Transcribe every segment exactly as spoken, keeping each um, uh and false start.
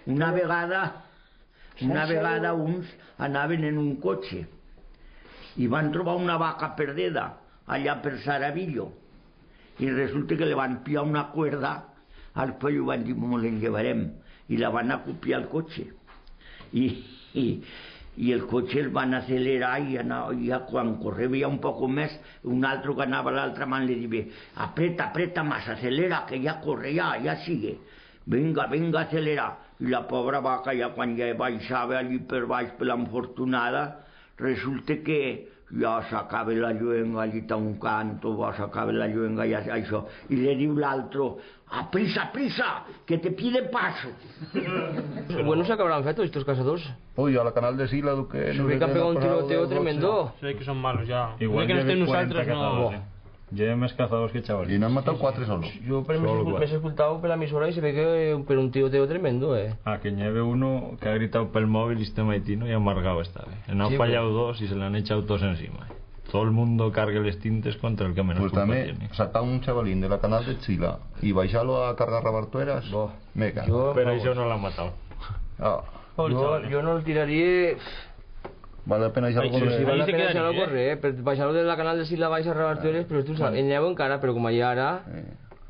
Una vegada, una vegada uns anaben en un coche y van trobar una vaca perdeda allá per Saravillo. Y resulta que le van pillar una cuerda al cuello y van dir, "Mos le'n llevarem", y la van a copiar al coche. Y, y, y el coche el van a acelerar y ana-, y ya cuan correbe ya un poco mes, un altro que anaba a l'altra man le dibe, "Apreta, apreta más, acelera, que ya corre, ya, ya sigue. Venga, venga, acelera". Y la pobra vaca ya cuan ya baixabe allí per baix, per la Infortunada, resulta que ya sacabe la lluenga allí ta un canto, va sacabe la lluenga y a-, aixó. Y le diu l'altro, "Aprisa, aprisa, que te pide paso". Bueno, sabe qué habrán feto estos cazadors. Ui, a la Canal de Sila, Duque, no sé qué, han pegado un tiroteo tremendo. Se ve que son malos ya. Igual que no estén cuarenta cazadores, eh. Ye más cazadors que chavalins. Y n'han matau cuatro solo. Yo per mi me he escultau per la emisora y se ve que, eh, per un tiroteo tremendo, eh. Ah, que n'i hebe uno que ha gritau pel móvil este maitino y ha margau esta vez. En ha fallado dos y se l'han echau toz encima. Todo el mundo cargue les tintes contra el que menos culpa tiene. Pues también saca un chavalín de la Canal de Sila y baixalo a cargar rabartueras. Meca. Pero eso no l'ha matau. Ah. Yo, yo no lo tiraría. Vale la pena baixar a correr. Pero si vale la pena baixar a correr, eh. Pero baixar de la Canal de Sila vais a rabartueras, pero tú sabes, en llavo en cara, pero como allá ahora.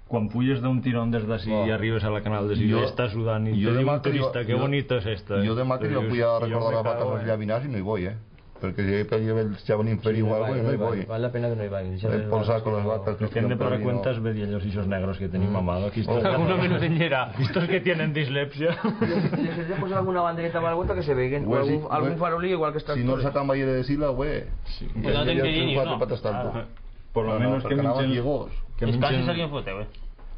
Cuan puyes d'un tirón desde así y arribes a la Canal de Sila, estás sudando y te digo un turista, "Qué bonito es esto, eh". Yo de Macrio fui a recordar las vacas a los llavinars y no i voi, eh. Porque si hay que llevar el chavalín feriu o algo, no i voi. Vale la pena que no i vaigan. Eh, por saco las vacas, que tienen para cuentas, ve ellos y esos negros que tienen mamado. Aquí está. Alguno menos de ñera. Estos que tienen dislexia. Les, les he de posar alguna bandereta o algo para que se veguen. O algún, algún farolillo igual que está. Si no sacan valle de Sila, güey. Sí. Pues no te enterini, ¿no? Patas tanto. Por lo menos que minchen, que minchen,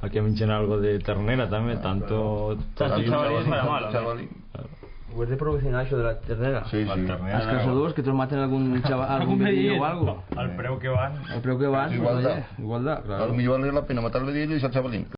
aquí minchen algo de ternera también, tanto. Está chavalín para malo, ¿eh? Chavalín. Claro. Pues de profesional eso de la ternera. Sí, sí. Los cazadores que te maten algún chava-, algún bedillo o algo. Al preu que van. Al preu que van, pues, oye, igualdad, claro. Claro, me vale la pena matar el bedillo y ser chavalín.